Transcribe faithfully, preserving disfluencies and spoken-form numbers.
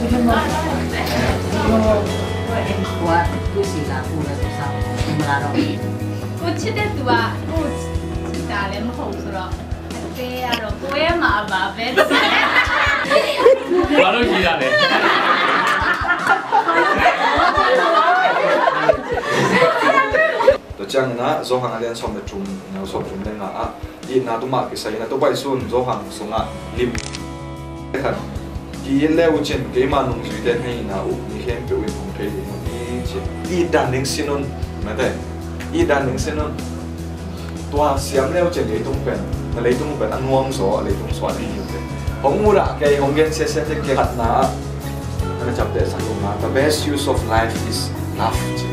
Kuat, kuat sila, kuat sila. Kuat sila tua, kuat sila le, mau sila. Ate, aro, kuat ma ba, bet. Baru gila deh. Tua ciangin ah, Johan a lian sawm le thum, neu sawm thum le nga ah, itna tuma kisai in ah, tua pai sun Johan sungah lim khat, ki-it le uh cin, keima nungzuite na hihna uh mi khempeuh in hong thei ding uh hi, ci. It dan ding sin un, mate. It dan ding sin un. Tua siam le uh cin leitung pen, na leitung pen a nuam zaw, a leitung suah ding hi uh te. Hong mudah kei, hong gen siasia te kei khatna ah, na capteh sak uh na, the best use of life is love, ci.